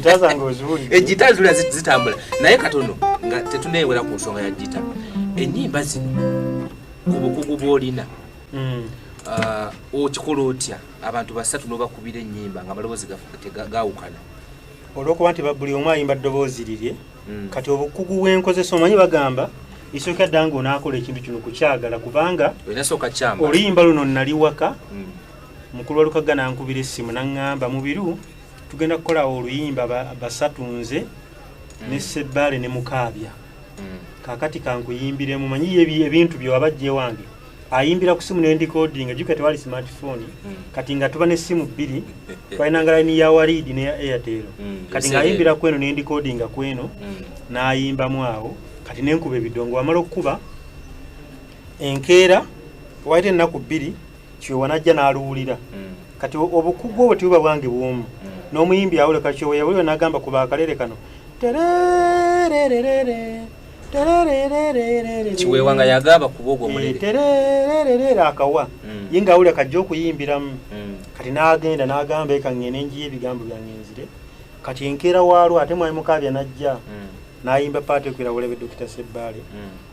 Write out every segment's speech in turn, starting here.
Gita zange oziwulidde? Egita zula zitambula, naye katono nga tetunewera ku nsonga ya gita. Ennyimba zino, ku bukugu bw'olina, okikola otya abantu basatu n'obakubira ennyimba nga amaloboozi gaawukana? Olwokuba nti buli omu ayimba ddoboozi lirye. Kati obukugu bwenkozesa, omanyi bagamba isooka dda nga onaakola ekintu kino kukyagala, kubanga Olina sooka kyamba. Oluyimba luno nali waka, mukulu wa Lukaga nankubira essimu naŋŋamba, "Mubiru, tugenda kukolawo oluyimba basatu, nze ne Sebbaale ne Mukaabya. Kakati kankuyimbiremu." Manyi ebintu byo wabajja ewange ayimbira ku simu nendikodinga. Juka tewali smartphone. Kati nga tuba nessimu bbiri, twalinanga layini ya Waridi neya Airtel. Kati ng'ayimbira kweno, nendikodinga kweno. N'ayimbamu awo, kati nenkuba ebidongo. Wamala okukuba enkeera, wayita ennaku 2, Kiwewa najja n'aluwulira. Kati obukugu obwo tebuba bwange bwomu, n'omuyimbi awuleka. Kiwewa yawulira n'agamba, "Kuba akalere kano terererere terererere." Kiwewa nga yagamba kuba ogwo omulere. Terererere akawa. Ye ng'awulira kajja okuyimbiramu. Kati n'agenda n'agamba, "Eka ngende njiye ebigambo byange nzire." Kati enkeera waalwo ate mwali Mukaabya n'ajja n'ayimba part ekwera bulabe Dokita Sebbaale.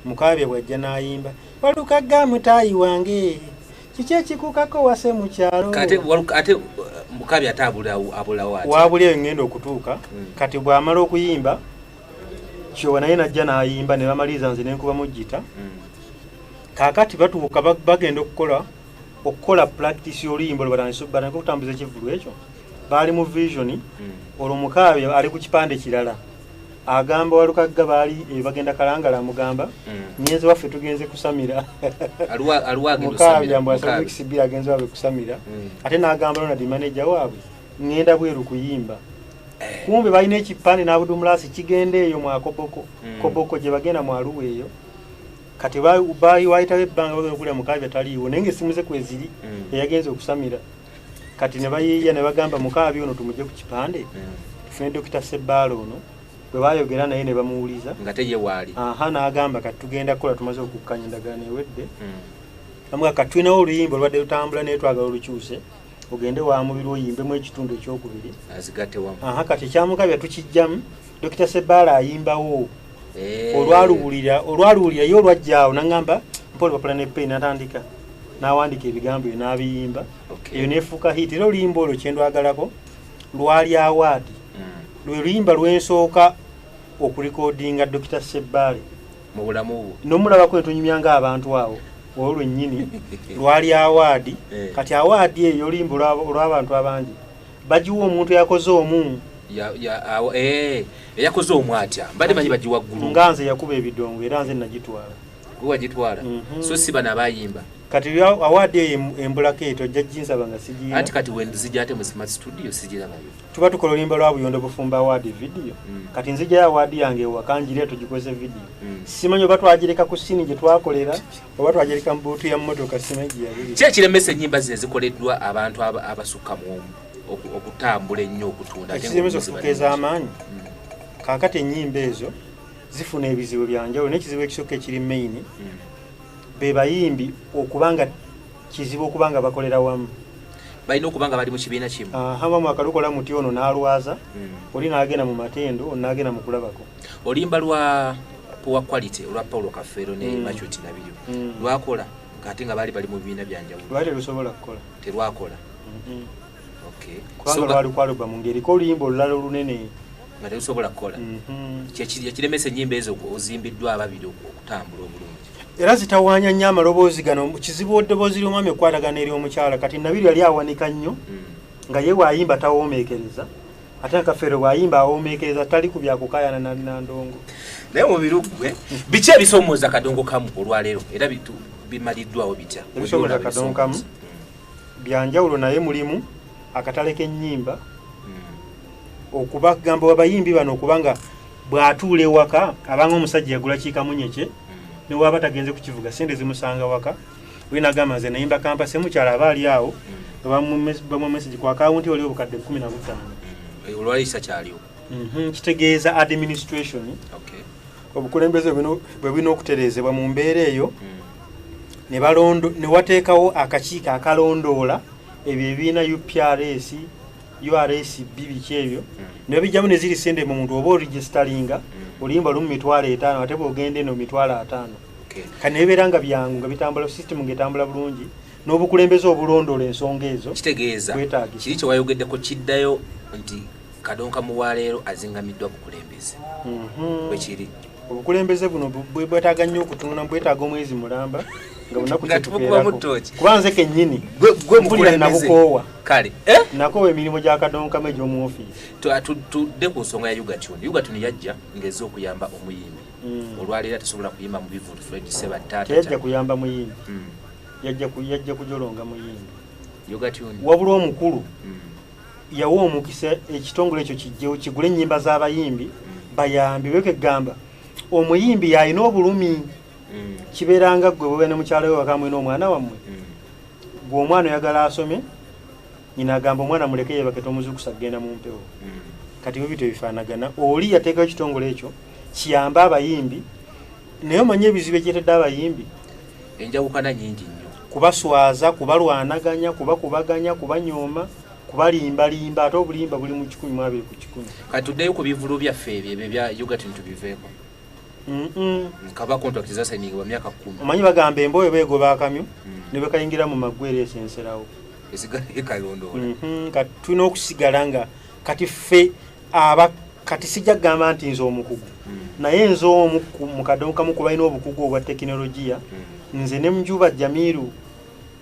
Mukaabya bw'ajja n'ayimba, "Walukagga mutaayi wange, kiki ekikukako wase mu kyalo?" Ate ate Mukaabya ate abulawo, abulawo ati? Wabuli eyo ngenda okutuuka. Kati bw'amala okuyimba, Kiwewa naye najja n'ayimba, ne bamaliriza, nze nenkubamu gita. Kaakati batuuka bagenda okukola practice y'oluyimba olwo, batandike okutambuza ekivvulu ekyo. Baali mu Vision. Olwo Mukaabya ali ku kipande kirala, agamba Walukagga, baali bagenda Kalangala, amugamba, "Nyenze waffe, tugenze kusamira." Aliwo agenda Mukaabya osamira? Mbu asaba Mukaabya. weeks 2, agenze waabwe kusamira. Ate n'agamba Ronald, manager waabwe, "Ŋŋenda bweru kuyimba." Kumbe balina ekipande n'abudumulasi kigenda eyo mu akoboko. Koboko gye bagenda mu Aluwa eyo. Kati wayitawo ebbanga, bagenda okulya, Mukaabya taliiwo, naye ngaessimu ze kweziri. Eyagenze okusamira, kati ne bayiiya ne bagamba, "Mukaabya ono tumugye ku kipande, tufune Dokita Sebbaala ono." Bwe bayogera naye ne bamuwuliza. Nga te ye waali. Aha, n'agamba, "Kati tugenda kukola, tumaze okukkanya, endagaano ewedde." Amuga, "Kati tulinawo oluyimba olubadde lutambula, naye twagala olukyuse, ogende wa Mubiri oyimbemu ekitundu ekyokubiri." Azigatte wamu. Aha, kati ekyamukabya tukijjamu, Dokita Sebbaala ayimbawo. Olwaluwulira ye olwajjaawo naŋŋamba, "Mpa olupapula ne peni." Natandika n'awandiika ebigambo ebyo n'abiyimba. Eyo nefuuka hit. Era oluyimba olwo kyendwagalako lwali award. Lwe luyimba lwensooka okulikodinga Dokita Sebbaale mu bulamu bwo. Nomulabako netunyumya ng'abantu awo, olwo lwennyini lwali award. Kati award eyo oluyimba olw'abantu abangi bagiwa omuntu yakoze omu. Eyakoze omu atya? Mbadde manyi bagiwa ggulu. Nga nze yakuba ebidongo, era nze nagitwala. Gwe wagitwala? Mhm. So si bano abayimba? Kati award eyo embulako eyo, tojja ginsaba nga sigiina. Anti kati wenzijja ate mu Smart Studio sigirabayo. Tuba tukola oluyimba lwa Buyondo Bufumba award video. Kati nzijjayo award yange ewaka njire tugikoze video. Simanyi oba twagireka ku scene gye twakolera oba twagireka mu boot ya mmotoka, simanyi gye yabiri. Ki ekiremesa ennyimba zino ezikoleddwa abantu abasukka mu omu okutambula ennyo, okutunda, ate Ekiremesa ng'omuzi okufuuka bali ez'amaanyi, kaakati ennyimba ezo zifuna ebizibu byanjawulo, n'ekizibu ekisooka ekiri main, be bayimbi okubanga kizibu okubanga bakolera wamu. Balina okuba nga bali mu kibiina kimu. Aha, bamu akalukola muti, ono n'alwaza oli, n'agenda mu matendo, ono n'agenda mu kulabako. Oluyimba lwa Poor Quality olwa Paulo Kafeero ne Machuti Nabiryo lwakola ate nga baali bali mu bibiina byanjawulo? Lwali terusobola kukola. Terwakola? Okay. Kubanga So lwali kwaluba mu ngeri ko oluyimba olulala olunene. Nga terusobola kukola. Kyekiremesa ennyimba ezo ozimbiddwa ababiri okutambula obulungi. Era zitawaanya nnyo amaloboozi gano. Kizibu eddoboozi ly'omwami okukwatagana ery'omukyala. Kati Nabiri yali awanika nnyo, nga ye bw'ayimba tawoomeekereza, ate nga Kafeero bw'ayimba awoomeekereza, tali ku byakukaayana na ndongo. Naye Mubiru ggwe, biki ebisomooza Kadongo Kamu olwaleero, era bimaliddwawo bitya? Ebisomooza Kadongo Kamu byanjawulo, naye mulimu akatale k'ennyimba. Okuba gamba abayimbi bano, okubanga bw'atuula ewaka abanga omusajja yagula kiikamunye kye, newaba tagenze kukivuga, sente zimusanga waka. Oli nagamba, "Nze nayimba kampase," mukyala aba ali awo nga bamuwa message ku akawunti, oli obukadde 15. Olwali kisa kyaliwo. Kitegeeza administration, obukulembeze bwe bulina okutereezebwa mu mbeera eyo. Ne wateekawo akakiiko akalondoola ebyo ebibiina, UPRS, URSB biki ebyo ne babijjamu ne ziri sente mu muntu oba oregisteringa oluyimba lumu 500,000, ate bw'ogenda eno 50,000. Kati ne bibeera nga byangu, nga bitambula, system ng'etambula bulungi, n'obukulembeze obulondoola ensonga ezo Kitegeeza bwetaagisa. Kiri kyewayogeddeko kiddayo nti Kadonka muwaleero azingamiddwa bukulembeze. Bwekiri. Obukulembeze buno bwetaaga nnyo okutunula, bwetaaga omwezi mulamba nga bunaku Nga tubukubamu kyetukeerako. ttooki. Kuba nze kennyini Gwe mpulira mukulembeze. nabukoowa. Kale. Nakoowa emirimu gya Kadonkamu egy'omu ofiisi. Tudde ku nsonga ya Ugatune. Ugatune yajja ng'ezze okuyamba omuyimbi. Olwaleero tasobola kuyimba mu bivvulu Fred Ssebatta. Teyajja kuyamba muyimbi. Yajja kujolonga muyimbi. Ugatune. Wabula omukulu yawa omukisa ekitongole ekyo kijjewo kigule ennyimba z'abayimbi bayambibwe. Kegamba omuyimbi yalina obulumi. Kibeera nga ggwe bwe ne mukyala we waka mwena omwana wammwe. Gwe omwana oyagala asome, nyina agamba omwana muleke yeebake, tomuzuukusa kugenda mu mpewo. Kati bwe bityo bifaanagana. Oli yateekawo ekitongole ekyo kiyambe abayimbi, naye omanyi ebizibu ekyetedde abayimbi? Enjawukana nyingi nnyo. Kubaswaza, kubalwanaganya, kubakubaganya, kubanyooma, kubalimbalimba, ate obulimba buli mu 120 ku 100. Kati tuddeyo ku bivvulu byaffe ebyo ebya Ugatune tubiveeko. Kaba contract zasayiningibwa myaka 10. Omanyi bagamba embwa oba egoba akamyu ne bwe kayingira mu maggwa era esenserawo. Esigala ekalondoola. Kati tulina okusigala nga kati ffe aba kati sijja kugamba nti nze omukugu, naye nze omu mu Kadonkamu kuba balina obukugu obwa tekinologiya. Nze ne Mujuba Jamiru,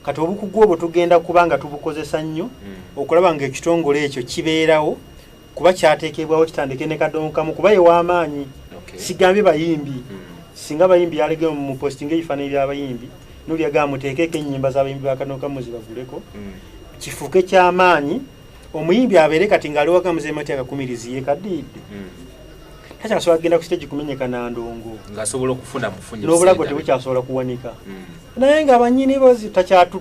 kati obukugu obwo tugenda kuba nga tubukozesa nnyo okulaba nga ekitongole ekyo kibeerawo, kuba kyateekebwawo kitandike ne Kadonkamu kuba ye w'amaanyi. Sigambye bayimbi. Singa bayimbi yalege mu postinga ebifaananyi by'abayimbi, noli agamba muteekeeko ennyimba z'abayimbi ba Kadonkamu zibaguleko, kifuuke ky'amaanyi, omuyimbi abeere kati ng'ali waka muzeeyi Mati akakumirizi ye kadiidde, takyasobola kugenda ku stage kumenyeka na ndongo. Ng'asobola okufuna mufunye N'obulago sente. tebukyasobola kuwanika, naye nga banyini bo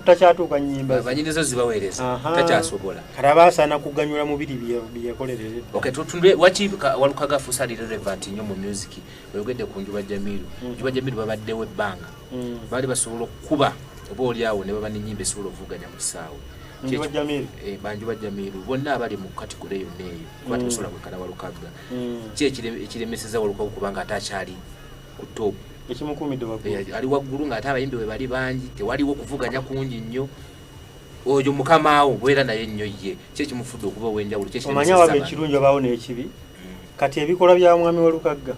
takyatuuka nnyimba ze. Banyini zo zibaweereza. Takyasobola. Kati aba asaana kuganyula mubiri byeyakolerera edda. Okay, tutunde waki Walukaga afuuse ali relevant nnyo mu music. Oyogedde ku Njuba Jamiru. Njuba Jamiru babaddewo ebbanga. Baali basobola okukuba oba oli awo ne baba n'ennyimba esobola okuvuganya mu kisaawe. Njuba Jamiru. Banjuba Jamiru bonna abali mu category yonna eyo, kuba tebasobola kwekana Walukaga. Ki ekiremeseza Walukaga kubanga ate akyali ku top? Ekimukuumidde waggulu. Ali waggulu ng'ate abayimbi bwe bali bangi, tewaliwo kuvuganya kungi nnyo. Oyo mukamaawo bwera naye nnyo ye ki ekimufudde okuba ow'enjawulo? Ki Omanyi ekiremeseza awaba abantu? ekirungi obaawo n'ekibi. Kati ebikolwa bya mwami Walukagga,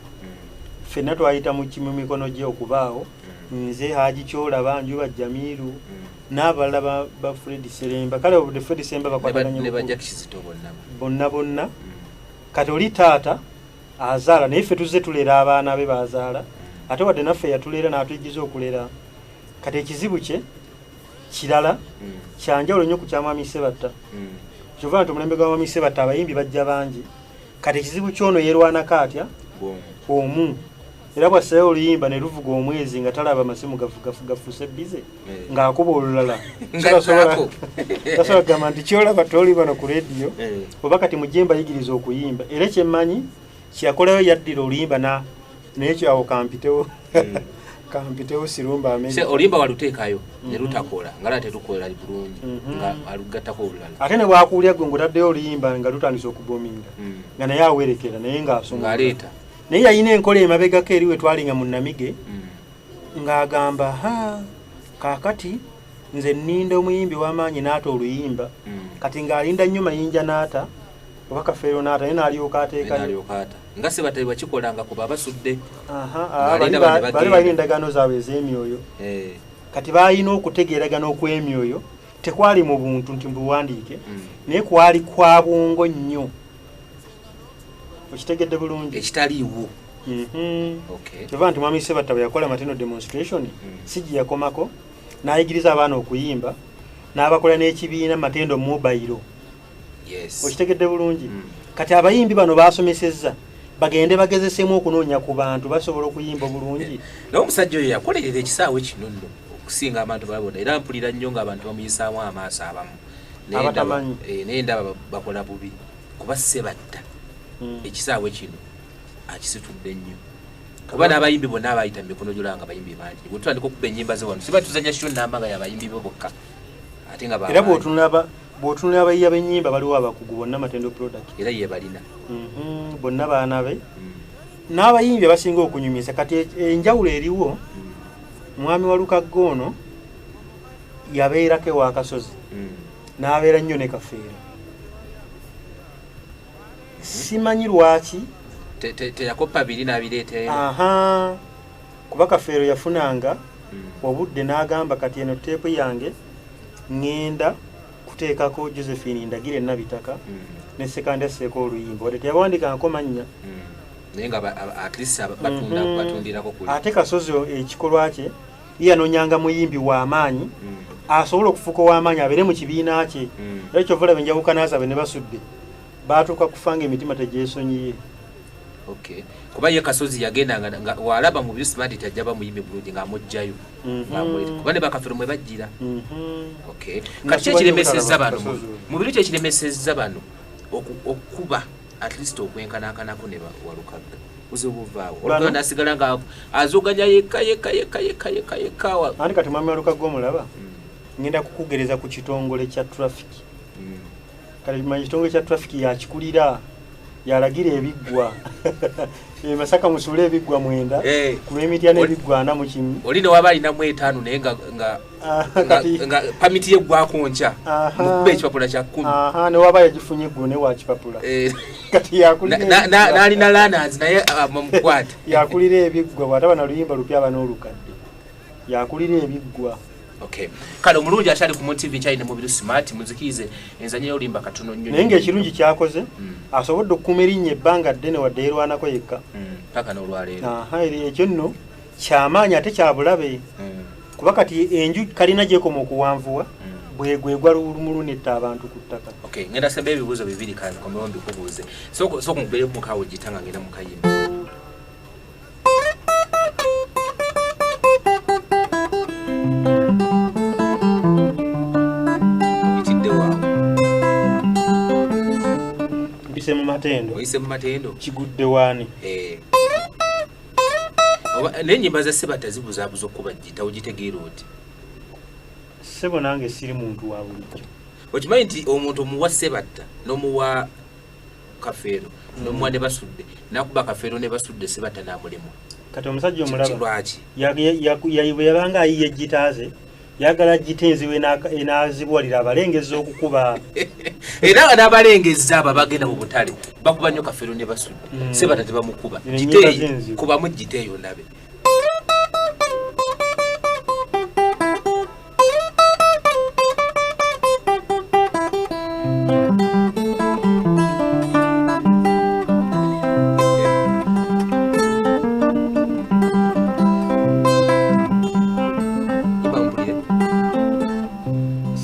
ffenna twayita mu mu mikono gye okubaawo. Nze Haji Kyolaba, Njuba Jamiru n'abalala ba Fred Seremba, kale obudde Fred Seremba bakwataganye Ne bukulu. Bajja Kizito bonna. Bonna bonna. Kati oli taata azaala, naye ffe tuzze tulera abaana be bazaala, ate wadde naffe yatulera n'atuyigiza okulera. Kati ekizibu kye kirala kyanjawulo nnyo ku kya mwami Sebatta. Kyova nti omulembe gwa mwami Sebatta abayimbi bajja bangi. Kati ekizibu kyono yeerwanako atya? Bw'omu. Omu era bwassayo oluyimba ne luvuga omwezi nga talaba masimu gafuuse bize ng'akuba olulala. Nga So ttaako. Tasobola kugamba nti kyolaba toli bano ku rediyo oba kati mujje mbayigiriza okuyimba. Era kyemmanyi kyeyakolayo, yaddira oluyimba na naye kyo awo kampitewo, kampitewo sirumba Se America. oluyimba waluteekayo ne lutakola, nga laba terukola bulungi, nga alugattako olulala. Ate ne bwakuwulya gwe ng'otaddeyo oluyimba nga lutandise okubominga, nga naye awerekera naye ng'asoma Ng'aleeta. Naye yalina enkola emabegako eri we twalinga mu Namige, ng'agamba, ha, kaakati nze nninda omuyimbi w'amaanyi n'ata oluyimba. Kati ng'alinda nnyo Mayinja n'ata oba Kafeero n'ata, naye n'alyoka ateekayo. N'alyoka ata nga Sebatta bwe bakikolanga kuba abasudde. Aha, Ng'alinda bali bano bali bagenda. balina endagaano zaabwe ez'emyoyo. Kati balina okutegeeragana okw'emyoyo, tekwali mu buntu nti mbuwandiike, naye kwali kwa bwongo nnyo. Okitegedde bulungi? Ekitaliiwo. Okay. Kyova nti mwami Sebatta bwe yakola Mateno demonstration, si gye yakomako, n'ayigiriza abaana okuyimba, n'abakola n'ekibiina Matendo Mobile. Okitegedde bulungi? Kati abayimbi bano basomesezza bagende bagezesemu okunoonya ku bantu basobola okuyimba obulungi. Naye omusajja oyo yakolerera ekisaawe kino nno okusinga abantu babona, era mpulira nnyo ng'abantu bamuyisaamu amaaso abamu. Naye Abatamanyi. Naye ndaba bakola bubi kuba Sebatta ekisaawe kino akisitudde nnyo, kuba n'abayimbi bonna abayita mu mikono gyolaba nga bayimbi bangi. Bwe tutandika okuba ennyimba ze wano, siba tuzanya show namba nga yabayimbi be bokka, ate nga Era b'amaanyi. bw'otunula Bw'otunula abayiiya b'ennyimba baliwo abakugu bonna Matendo Product. Era ye balina. Bonna baana be. N'abayimbi abasinga okunyumisa kati enjawulo eriwo, mwami Walukagga ono yabeerako ewa Kasozi, n'abeera nnyo ne Kafeero. Simanyi lwaki Teyakopa biri n'abireeta eno. Aha, kuba Kafeero yafunanga obudde n'agamba kati eno teepu yange ŋŋenda kuteekako Josephine Ndagire Nabitaka ne Sekandi asseeko oluyimba, wadde teyabawandikangako mannya. Naye nga at least batunda, batundirako kuli. Ate Kasozi ekikolwa kye ye yanoonyanga muyimbi w'amaanyi asobole okufuuka ow'amaanyi abeere mu kibiina kye. Era kyova olaba enjawukana zaabwe ne Basudde baatuuka kufa nga emitima tegyesonyiye. Okay. Kuba ye Kasozi yagenda nga walaba mu Smart nti ajja bamuyimbi bulungi ng'amuggyayo. Ng'amuleeta. Kuba ne Bakafeero mwe bajjira. Okay. Nga Kati ki ekiremesezza simanyi bano? Kasozi oyo. Mu biro ki ekiremesezza bano okukuba at least okwenkanankanako ne Walukagga? Buzibu buvaawo. Bano? Walukagga n'asigala nga azuganya yekka yekka yekka yekka yekka yekka wa. Anti kati mwami Walukagga omulaba? Ngenda kukugereza ku kitongole kya traffic. Kati manyi ekitongole kya traffic yakikulira, yalagira ebiggwa. E Masaka musuule ebiggwa 90, ku lw'emitya n'ebiggwa 41. Oli ne waba alinamu 5 naye nga pamiti ye eggwako nkya. Mukuba ekipapula kya 10. Aha, ne waba yagifunye eggulo ne wa kipapula. Kati yakulira ebiggwa. N'alina learners naye bamukwate. Yakulira ebiggwa, bw'ataba na luyimba lupya aba n'olukadde. Yakulira ebiggwa. Okay. Kale omulungi akyali ku Moon TV nkyalina Mubiru Smart, muzikirize enzanyo y'oluyimba katono nnyo. Naye ng'ekirungi kyakoze, asobodde okukuuma erinnya ebbanga ddene wadde yeerwanako yekka. Paka n'olwaleero. Aha, ekyo nno kyamaanyi ate kya bulabe. Kuba kati enju kalina gy'ekoma okuwanvuwa, bwegwegwa lumulu netta abantu ku ttaka. Okay, ngenda semba ebibuuzo bibiri kankomewo mbikubuuze. Sooka nkubere mukawo gita nga ngenda mu kayimba. Mpise mu Matendo. Oyise mu Matendo. Kigudde waani? Oba, naye ennyimba za Ssebatta zibuzaabuza okuba gita, ogitegeera oti? Ssebo nange siri muntu wa bulijjo. Okimanyi nti omuntu omuwa Ssebatta n'omuwa Kafeero n'omuwa ne Basudde, n'akuba Kafeero ne Basudde, Ssebatta n'amulemwa. Kati omusajja omulaba. Lwaki? Bwe yabanga ayiye gita ze, yagala gita enzibu enaazibuwalira abalengezza okukuba. Era nga n'abalengezza abo abagenda mu butale bakuba nnyo Kafeero ne Basudde. Ssebatta tebamukuba. Zino Gita ennyimba eyo, z'enzibu. kubamu gita eyo ndabe.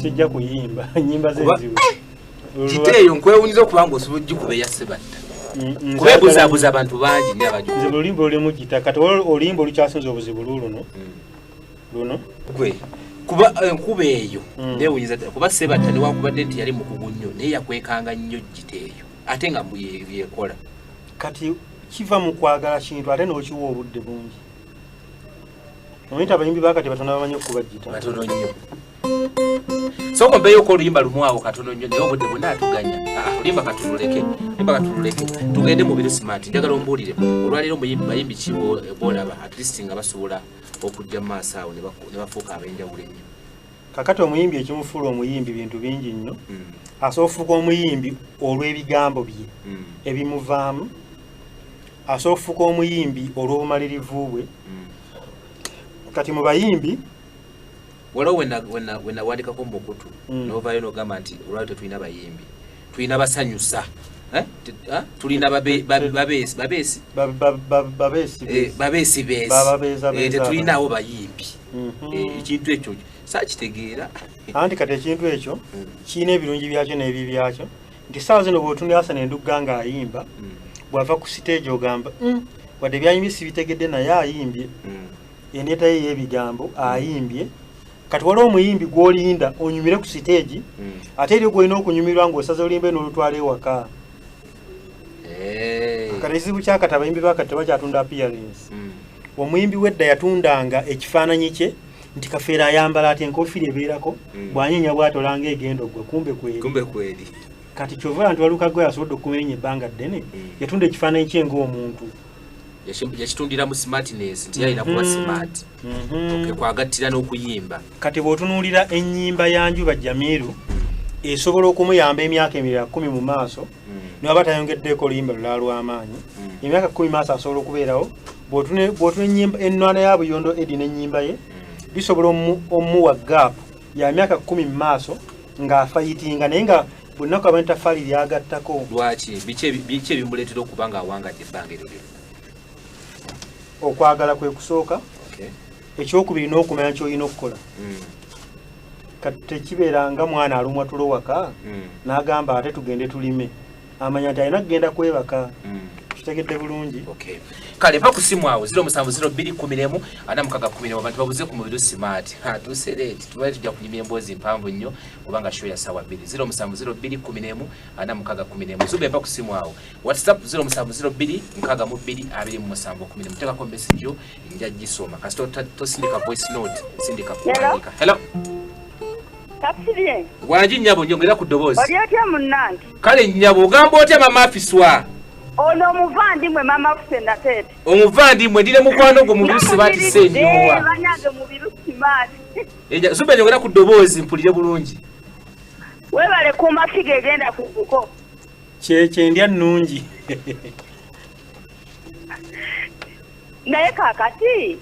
Sijja kuyimba nnyimba Kuba- z'enzibu. Gita eyo nkwewunyiza okuba ng'osobola ogikuba eya Ssebatta. Kuba ebuzaabuza abantu bangi nnyo abagikuba. Nze buli oluyimba olulimu gita, kati oluyimba olukyasinze obuzibu luuluno. Luno. Gwe. Kuba enkuba eyo, neewunyiza ddala. Kuba Ssebatta newankubadde nti yali mukugu nnyo, naye yakwekanga nnyo gita eyo. Ate nga mbu yekola. Kati kiva mu kwagala kintu ate n'okiwa obudde bungi. Omanyi nti abayimbi ba kati batono bamanyi okukuba gita. Batono nnyo. Sooka ompeeyoko oluyimba lumu awo katono nnyo, naye obudde bwonna atuganya. Oluyimba katululeke, oluyimba katululeke. Tugende mu Mubiru Smart. Njagala ombuulire, olwaleero bayimbi ki b'olaba at least nga basobola okujja mu maaso awo ne bafuuka ab'enjawulo ennyo? Kakati omuyimbi ekimufuula omuyimbi bintu bingi nnyo. Asobola okufuuka omuyimbi olw'ebigambo bye ebimuvaamu. Asobola okufuuka omuyimbi olw'obumalirivu bwe. Kati mu bayimbi waliwo wenawandikako mu mukutu, n'ovaayo n'ogamba nti olwaleero tetulina bayimbi, tulina basanyusa. Tulina babeesi. Babeesi beesi. Babeesi beesi. Bababeeza beeza Tetulinaawo abantu. bayimbi. Ekintu ekyo saakitegeera. Anti kati ekintu ekyo kirina ebirungi byakyo n'ebibi byakyo. Nti essaawa zino bw'otunula Hassan Ndugga ng'ayimba, bw'ava ku siteegi ogamba, wadde by'ayimbye sibitegedde naye ayimbye. Endeeta ye ey'ebigambo ayimbye. Kati waliwo omuyimbi gw'olinda onyumire ku siteegi, ate eri gw'olina okunyumirwa ng'osaze oluyimba n'olutwala ewaka. Kati ekizibu kya kati abayimbi ba kati tebakyatunda appearance. Omuyimbi w'edda yatundanga ekifaananyi kye Nti Kafeero ayambala ati enkofiira ebeerako, bw'anyeenya bw'atolanga egenda oggwa, kumbe kweri. Kumbe kweri. Kati kyova nti Walukagga yasobodde okukuuma erinnya ebbanga ddene, yatunda ekifaananyi kye ng'omuntu. Yakitundira mu smartness, nti yalina kuba smart. Okay, kwagattira n'okuyimba. Kati bw'otunuulira ennyimba ya Njuba Jamiru, esobola okumuyamba emyaka emirala 10 mu maaso, newaba tayongeddeeko oluyimba lulala lw'amaanyi, emyaka 10 maaso asobola okubeerawo. Bw'otuna ennwana ya Buyondo Edi n'ennyimba ye, bisobola omuwa gap ya myaka 10 mu maaso ng'afayitinga, naye nga buli lunaku aba n'ettafaali lyagattako. Lwaki? Biki ebimuleetera okuba ng'awangadde ebbanga eryo lyonna? Okwagala kwe kusooka. Ekyokubiri n'okumanya ky'olina okukola. Kati tekibeera nga mwana alumwa tulo waka, n'agamba ate tugende tulime, amanya nti alina kugenda kwebaka. Kitegedde bulungi. Okay. Kale mpa ku simu awo 0702 11 46 11, abantu babuze ku Mubiru Smart. Ha, tuuse late, tubadde tujja kunyumya emboozi mpanvu nnyo kubanga show ya ssaawa 2. 0702 11 46 11. Zube, mpa ku simu awo. WhatsApp 0702 62 27 11. Teekako message yo, nja gisoma. Kasita tosindika voice note, sindika kuwandiika. Hello. Kasirye. Wangi nnyabo, nyongera ku ddoboozi. Oli otya munnange? Kale nnyabo, ogamba otya mama Afiswa? Ono omuvandimwe mama Afuse Nateete. Omuvandimwe, ndire mukwano gwo Mubiru Smart Ssenyowa. Bannange, Mubiru Smart. Zube, nyongera ku ddoboozi mpulire bulungi. Webale kuuma figa egenda ku buko. Kyekye ndya nnungi. Naye kaakati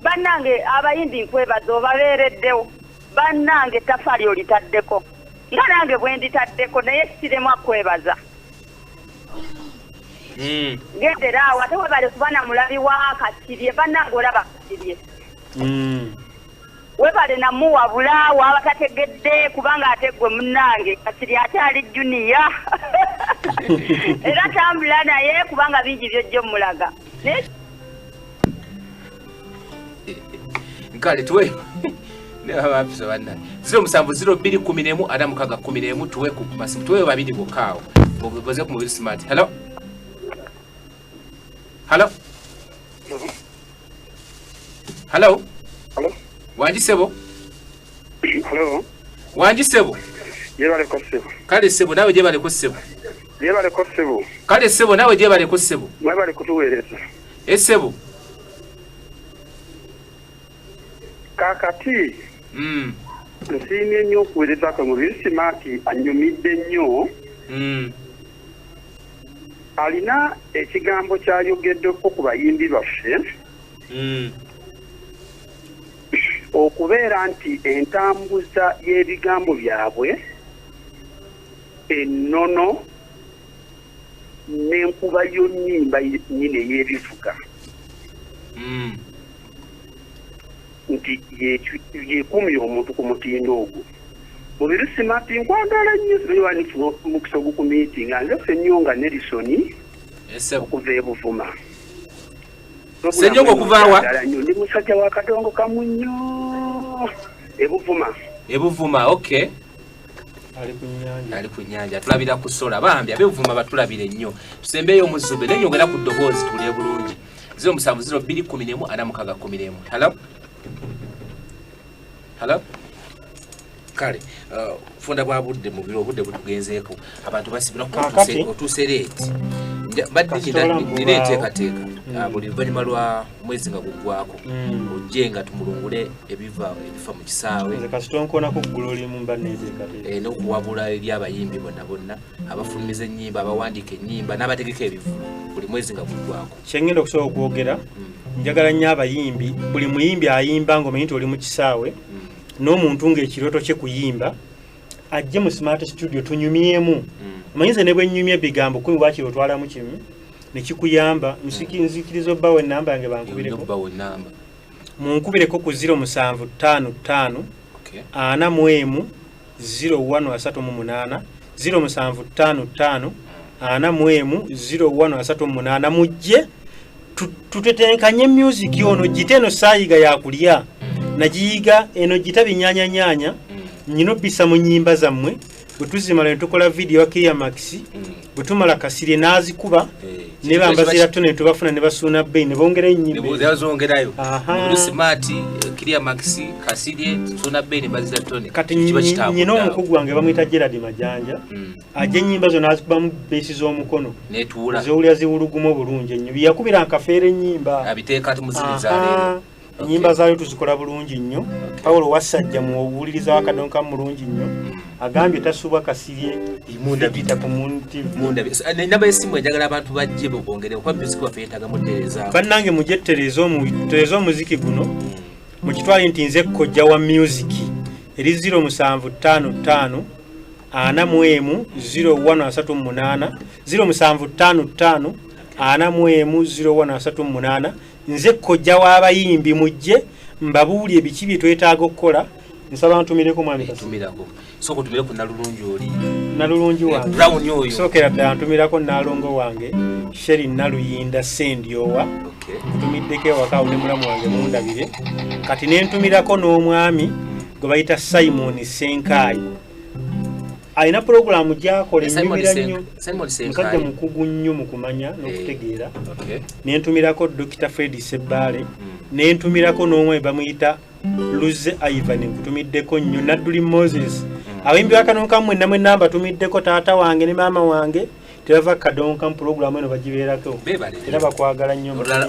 bannange abayimbi, nkwebaza obabeereddewo. Bannange, ettafaali olitaddeko nga nange bwe nditaddeko, naye siremwa kwebaza. Gendera awo, ate webale kuba na mulabi wa Kasirye. Bannange, olaba Kasirye, webale namuwabula waba tategedde, kubanga ate gwe munnange Kasirye akyali junior, era tambula naye kubanga bingi byojja omulaga, naye Nkale tuwe nebabapisa bannange 0702 11 46 11. Tuwe ku masimu, tuwe babiri bokka awo boze ku Mubiru Smart. Hello, hello, hello. Hello? Wangi ssebo. Hello? Wangi ssebo. Yebaleko ssebo. Kale ssebo, naawe gyebaleko ssebo. Yebaleko ssebo. Kale ssebo, naawe gyebaleko ssebo. Mwebale kutuweereza. Essebo. Kaakati nsiimye nnyo okuweereza kwe. Mubiru Smart annyumidde nnyo. Alina ekigambo kyayogeddeko ku bayimbi baffe, okubeera nti entambuza y'ebigambo byabwe, ennono n'enkuba y'ennyimba nnyini ey'ebivuga, nti yekumya omuntu ku mutindo ogwo. Mubiru Smart, nkwagala nnyo, simanyi nifuna omukisa ogukumiitinga. Nze Ssenyonga Nelson Essebo. okuva e Buvuma. Ssenyonga okuva wa? Nkwagala nnyo, ndi musajja wa kadongo kamu nnyo e Buvuma. Ebuvuma, okay. Ali ku nnyanja. Ali ku nnyanja, tulabira ku sola. Bambi ab'Ebuvuma batulabire nnyo. Tusembeeyo omuzube, naye nyongera ku ddoboozi tuwulire bulungi. 0702 11 46 11. Hello, hello. Kale funda bwa budde mu biro, obudde butugenzeeko, abantu basibira. Kaakati- Otuuse late. Mbadde Kasita nina mubaawo. enteekateeka. Buli luvannyuma lwa mwezi nga guggwako, ojje nga tumulungule ebiva ebifa mu kisaawe. Nze kasita onkoonako ggulu olimu mba neeteekateeka. N'okuwabula eri abayimbi bonna bonna abafulumiza ennyimba, abawandiika ennyimba n'abategeka ebivulu, buli mwezi nga guggwako. Kyengenda okusobola okwogera, njagala nnyo abayimbi, buli muyimbi ayimba ng'omanyi nti oli mu kisaawe, n'omuntu ng'ekirooto kye kuyimba, ajje mu Smart Studio tunyumyemu. Omanyi nze ne bwe nnyumya ebigambo 10, wakiri otwalamu kimu ne kikuyamba. Nzikiriza obbawo enamba yange bankubireko. Nobbawo enamba. Munkubireko ku 0755 41 0138, 0755 41 0138. Mujje tutetenkanye music ono. Gita eno saayiga yakulya, nagiyiga eno gita binyanyanyanya, nyina obisa mu nyimba zammwe. Bwe tuzimala ne tukola video wa Climax, bwe tumala Kasirye n'azikuba ne bambazira to ne tubafuna ne basuuna bbeyi ne bongera ennyimba ezo. Zongerayo. Aha. Mubiru Smart. Clear Max, Kasirye, Sona Ben, Bazira Tony. Kati Kiba kitambudde nyina awo. omukugu wange bamuyita Gerard Majanja, ajja ennyimba zonna azikubamu beesi z'omukono, Netuula. zowulira ziwulugumu obulungi ennyo, byeyakubira nkafeera ennyimba. Abiteeka ati muziri Aha. zaleero. Ennyimba zaayo tuzikola bulungi nnyo. Pawulo Wassajja muwuliriza wa Kadonka mulungi nnyo, agambye tasubwa Kasirye gita ku Moon TV. Munda namba y'essimu, enjagala abantu bajje bongere okuba music waffe yeetaaga mutereeza. Bannange, mujje tutereeze omuziki guno, mukitwale nti nze kojja wa music. Eri 0755 41 0138, 0755 41 0138. Nze kojja w'abayimbi, mujje mbabuulye biki bye twetaaga okukola. Nsaba ntumireko mwami Kasirye. Tumirako, sooka otumire ku Nalulungi oli. Nalulungi wange. Brown oyo. Sookera ddala ntumirako Nalongo wange Sheri Naluyinda Sendyowa. Ntumiddeko ewaka awo ne mulamu wange mundabire. Kati nentumirako n'omwami gwe bayita Simon Senkaayi, alina puroguramu gyakola enyumira nnyo. Simon Musajja Senkayi. mukugu nnyo mu kumanya n'okutegeera. Nentumirako Dr Fred Sebbaale, nentumirako n'omwami bamuyita Luze Ivan, nkutumiddeko nnyo. Nadduli Moses, abayimbi bakadonkamu mwenna mwenna mbatumiddeko. Taata wange ne maama wange tebava Kadonkamu, puroguramu eno bagibeerako. Beebale. Era bakwagala nnyo. Olulala.